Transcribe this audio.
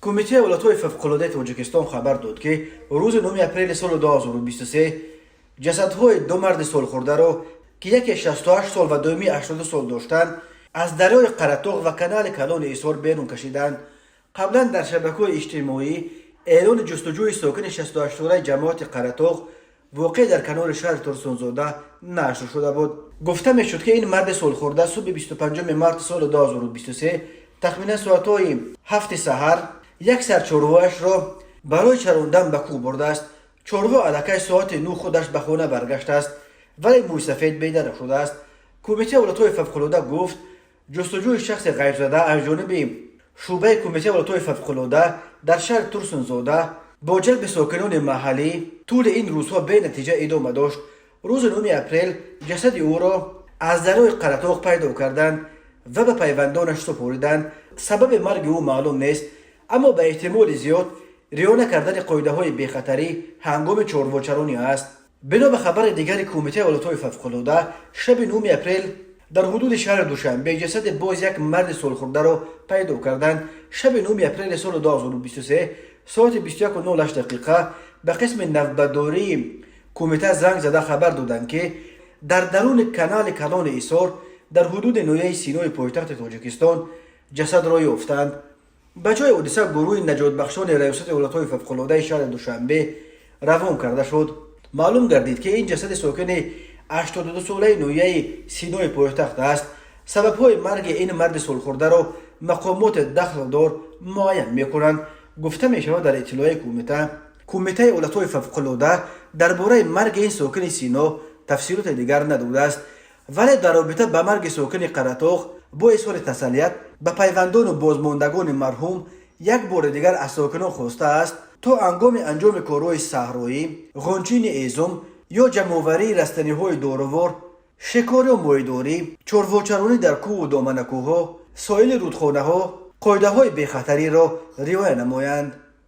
Кумитаи ҳолатҳои фавқулодаи Тоҷикистон хабар дод, ки рӯзи 9 апрели соли 2023 ҷасадҳои ду марди солхӯрдаро, ки яке 68 сол ва дуюми 82 сол доштанд, аз дарёи Қаратоғ ва канали калони Исор берун кашиданд. Қаблан дар шабакаҳои иҷтимоӣ эълони ҷустуҷӯи сокини 68-солаи ҷамоати Қаратоғ, воқеъ дар канори шаҳри Турсунзода, нашр шуда буд. Гуфта мешуд, ки ин марди солхӯрда субҳи 25 марти соли 2023 тахминан соатҳои 7-и саҳар як сар чорвоашро барои чарондан ба кӯҳ бурдааст. Чорво аллакай соати 9 худаш ба хона баргаштааст, вале мӯйсафед бедарак шудааст. Кумитаи ҳолатҳои фавқулода гуфт, ҷустуҷӯи шахси ғайбзада аз ҷониби шӯъбаи Кумитаи ҳолатҳои фавқулода дар шаҳри Турсунзода бо ҷалби сокинони маҳаллӣ тӯли ин рӯзҳо бенатиҷа идома дошт. Рӯзи 9 апрел ҷасади ӯро аз дарёи Қаратоғ пайдо карданд ва ба пайвандонаш супориданд. Сабаби марги ӯ маълум нест, аммо ба эҳтимоли зиёд риоя накардани қоидаҳои бехатарӣ ҳангоми чорвочаронӣ аст. Бино ба хабари дигари Кумитаи ҳолатҳои фавқулода, шаби 9 апрел дар ҳудуди шаҳри Душанбе ҷасади боз як марди солхӯрдаро пайдо карданд. Шаби 9 апрели соли 2023 соати 21:08 дақиқа ба қисми навбатдории кумита занг зада хабар доданд, ки дар даруни канали калони Исор дар ҳудуди ноҳияи Синои пойтахти Тоҷикистон ҷасадро ёфтанд. Ба ҷои ҳодиса гурӯҳи наҷотбахшони Раёсати ҳолатҳои фавқулодаи шаҳри Душанбе равон карда шуд. Маълум гардид, ки ин ҷасади сокини 82-солаи ноҳияи Синои пойтахт аст. Сабабҳои марги ин марди солхӯрдаро мақомоти дахлдор муайян мекунанд, гуфта мешавад дар иттилои кумита. Кумитаи ҳолатҳои фавқулода дар бораи марги ин сокини Сино тафсилоти дигар надодааст, вале дар робита ба марги сокини Қаратоғ бо изҳори тасалият ба пайвандону бозмондагони марҳум як бори дигар аз сокинон хостааст, то ҳангоми анҷоми корҳои саҳроӣ, ғунчини ҳезум ё ҷамъоварии растаниҳои дорувор, шикор ё моҳидорӣ, чорвочаронӣ дар кӯҳу доманакӯҳҳо, соҳили рудхонаҳо қоидаҳои бехатариро риоя намоянд.